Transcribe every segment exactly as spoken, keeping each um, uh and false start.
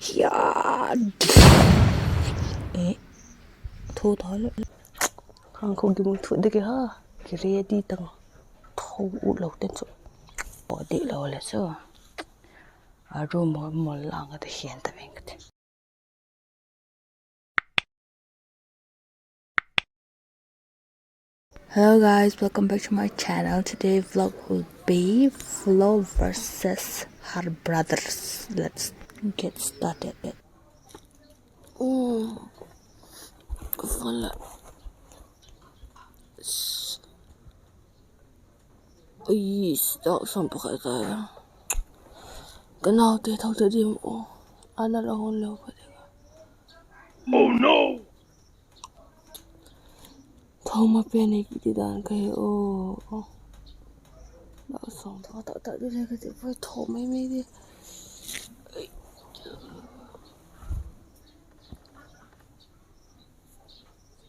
Kia. E, tho ta le. Khang khong ki mun thu de ke ha. Ki ready tang. Tho u lo ten chu. Aw, di lo le chu. A room mol mol lang a te hian ta veng ka ti. Hello guys, welcome back to my channel. Today vlog will be Flo versus her brothers. Let's get started. Mm. Ka phone la. Ai, dak sam pakhat ka. Ka naute tho ta dim u. Ana la hon lo ka ding. Oh no! Tho ma pen ei kiti dan ka hi u. Dak sam pakhat ta di le ka ti poi, tho mai mai di.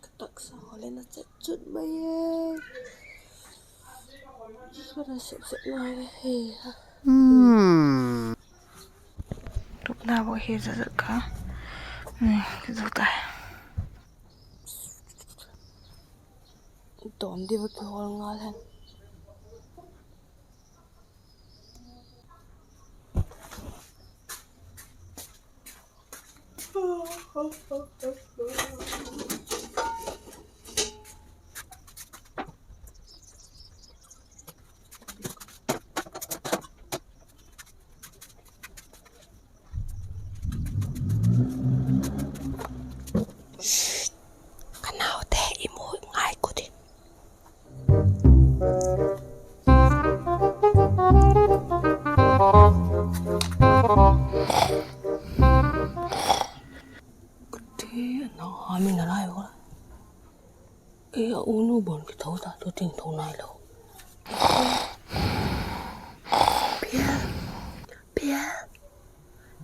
Ka taksa haw le na chet chut mai e. Ka na sep sep nai le he. Hmm. Tupna bo hi za za ka. Hmm, za ta. Ton di ba ki hol ngal hen. Ka naute i mu ngai kut in. Ka ti, na ha mi na lai ua. E, a unu bon kitho ta, tu tin tho nai lo. Bial, Bial,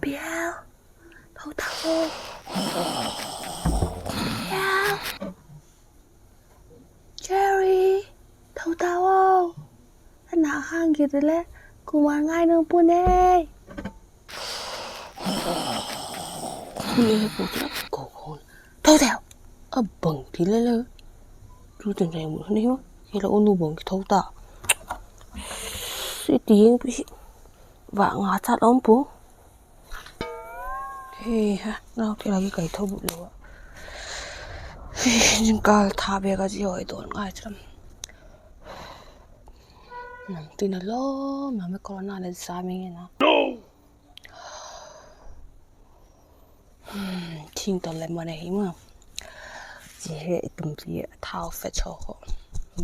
Bial. Tho ta o. Bial. Jerry, tho ta o. Ana hang kit le, kuama ngai nung pun ei. Ko ko. Tho ta o. A bang ti le le. Tu tin reng mu ni ma. Hi la unu bang kitho ta. Si ti ing pi. Va nga chat om pu. He ha, nau ti la ki kai tho bu lo a. He, jingkal tha bek a ji hoi don ngai cham. Nam tin a lom, nam e corona le za mi nge na. Hmm, thing ton le man ahi ma. Ji he i tum ji thau fe cho ko.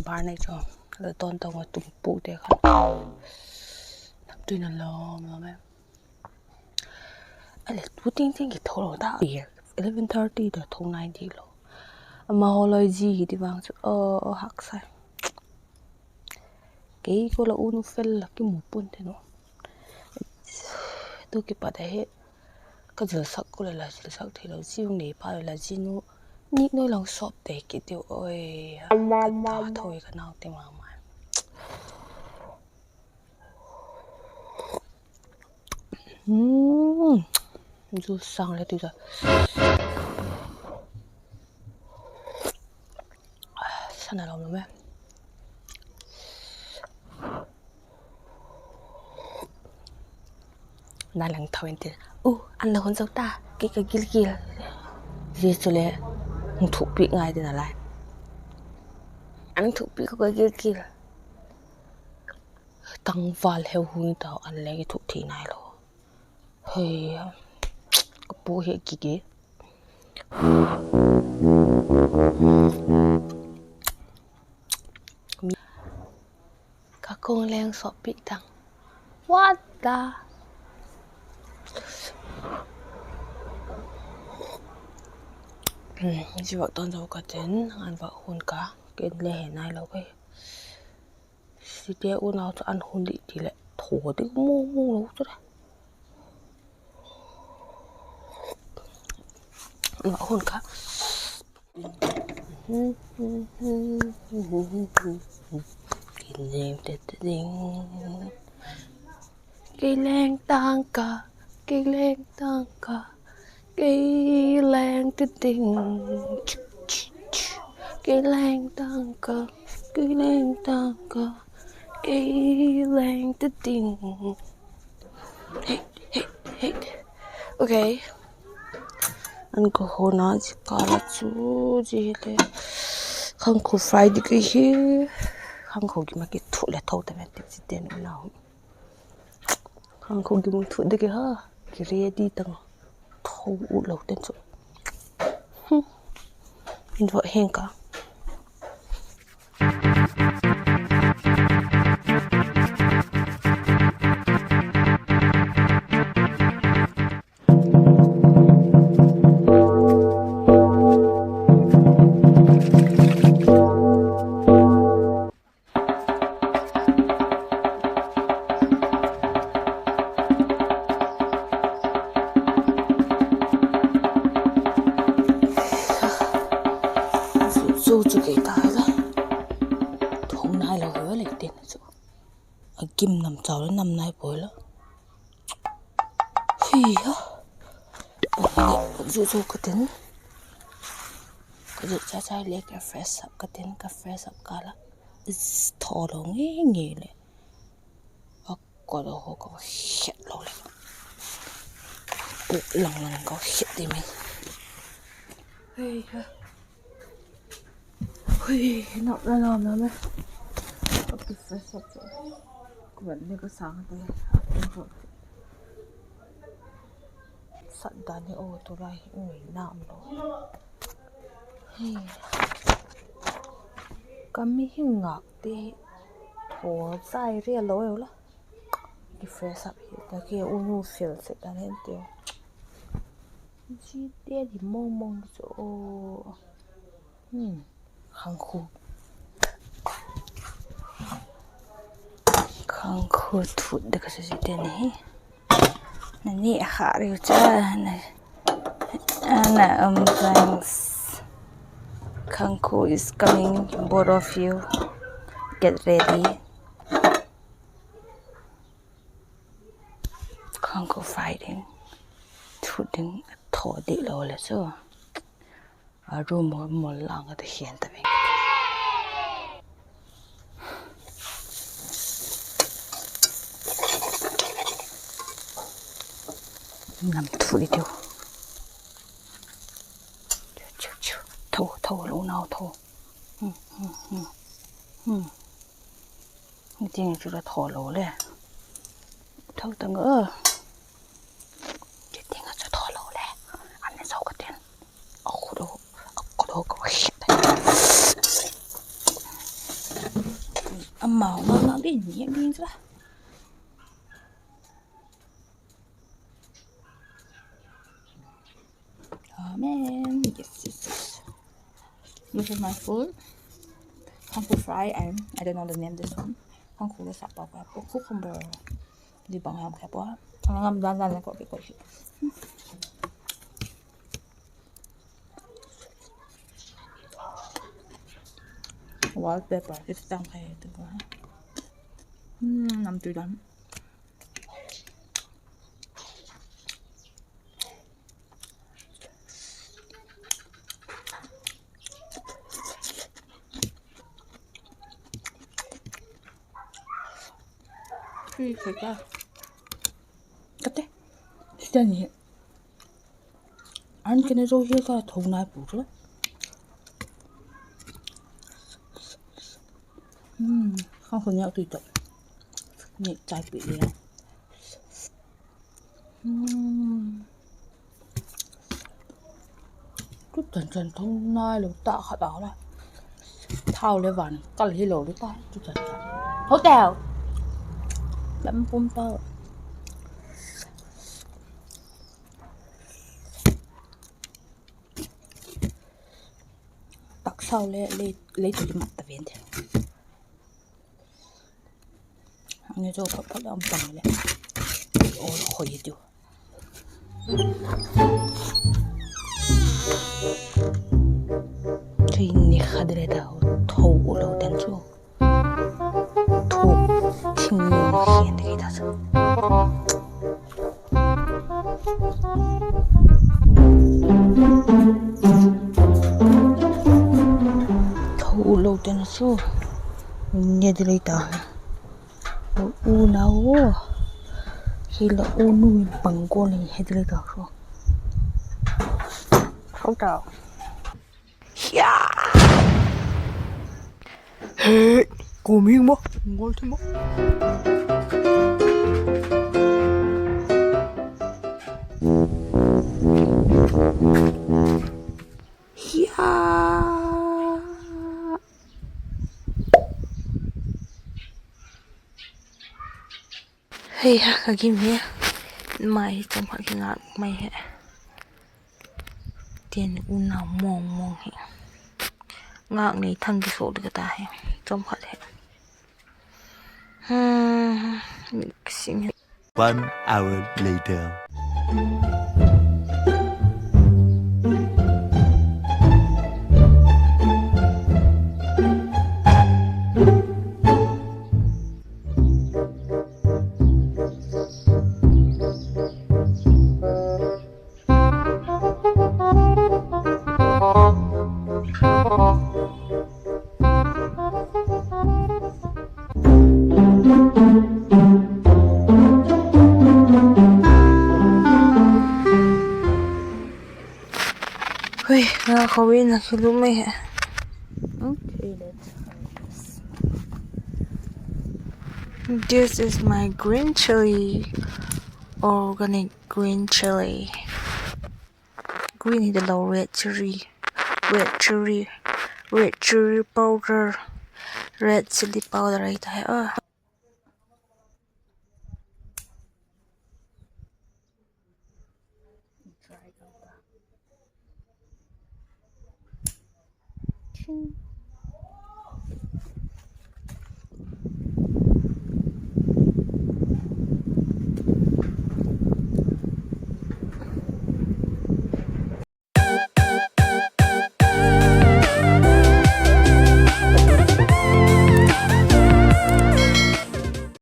Bar nei cho. Le ton ton a tum pu te kha. Nam tin a lom, lom e. A le tu ting ting kitho lo ta. Eleven thirty ta tho nai di lo. Ama ho loi ji hi ti vang chu. O, o, haksa. Kei ko la unu fel la kimu pun te no. Tu kipat a he. Ka zilsak ko le la zilsak thei lo, zi hung nei pa le la zi nu. Ni noi lang sop te kit diu oi. Ka ta tho i ka nau te ma ma. Hmm. Zu sang le tu za. Sana lom lom e. Na lang tho in ti. U, an la hun zo ta, kei ka gil gil. Zia chu le, hung thukpi ngai ding a lai. An thukpi ko ka gil gil. Tangval heu hun ta, an le ki thuk thei nai lo. Hei, ka pu hi kiki. Ka kung leng sawppi tang. What the? Hmm, zia vak ton zo ka tin, an vak hun ka, ken le he nai lo ka hi. Site unau chu an hun di ti le tho di mu mu lo chu le. An vak hun ka. Kileng te te ding. Kileng tang ka, kileng tang ka. ta ding. Kei leng tang ka, kei leng tang ka, kei leng ta ding. Hey, hey, hey. Okay. An ka hona zia kâl a chu, zia hi le khangkhu fry ding ka hi. Khangkhu gim a kithu le tho ta ven ti chi ten u nau. Khangkhu gim thu ding ka hi ha. Ki ready tang. Tho u lo ten chu. Hm. In va heng ka. Zu, zu chu kei ta la. Thong nai lo hi le tin chu. A gim nam chau le nam nai poi la. Hi ha. Zu, zu ka tin. Ka zu cha cha le ka fresh up ka tin, ka fresh up ka la. Tho lo nge nge le. A ko lo ho ka khet lo le. Kuk lang lang ka khet ti mai. Hei ha. Hui, nop la lawm lawm e. Ka fresh up chu. Ka van le ka sang te. Sat dan hi aw, tulai hi ngei nam lo. Hei. Ka mihing ngâk te hi tho chai ria lo eu la. Ki fresh up hi ta ki unu fel set dan hen tiu. Zia te di mong mong chu aw. Hmm. Khangkhu. Khangkhu thut dek a sa zia te ni hi. Na ni kha riu cha na. Ana, um, thanks. Khangkhu is coming, both of you. Get ready. Khangkhu fry ding. Thut ding, tho ding lo le chu. A ru mol mol lang a ta hian ta veng. Nam thu di tiu. Chiu, chiu, chiu. Tho, tho, lo nau tho. Hmm, hmm, hmm. Hmm. Ni ting chu la tho lo le. Tho tang a. Ni ting a chu tho lo le. An ne zo ka tin. A khu do, a khu do ka khit. Amau ma ma bin ni bin chu la. Amen. Yes, yes, yes. This is my food. Khangkhu fry and I don't know the name this one. Khangkhu le sa pau ka, cucumber. Di bang ham ka pua. Ang ngam dan dan ko ki ko. Wallpaper ki tang kai tu ko. Hmm, nam tu dan. Free ka ka. Kate. Sita ni. An kene zo hi ka tho nai pu chu. Hmm, khang khun yak tui tak. Ni chai pi le. Hmm. Tu chan chan thong nai lo ta khat a la. Thau le van kal hi lo le ta tu chan chan. Hotel. Lam pum pau. Taksau le, le, le tu mat ta ven de. Ani zo phat phat lam pang le. O khoi tiu. Tui ni kha de le ta tho u lo dan chu. Tho thing ni khen de ta chu. Chu, ne di lei ta. U nau. Hi la u nu in pang ko ni he di lei ta chu. Khau tau. Hia. He, kum hing maw, ngol thi maw. Hia. Hei ha, ka gim hi. Mai hi chawm khat kingak mai hi. Tin, unau mawng mawng hi. Ngak nei thang kisuak ding ka ta hi. Chawm khat hi. Hmm, mit ka sim hi. One hour later. Hui, nga khawin a kilum e. Okay, let's try this. This is my green chili, organic green chili. Green hi dalo, red chili, red chili, red chili powder, red chili powder ahi ta hi a.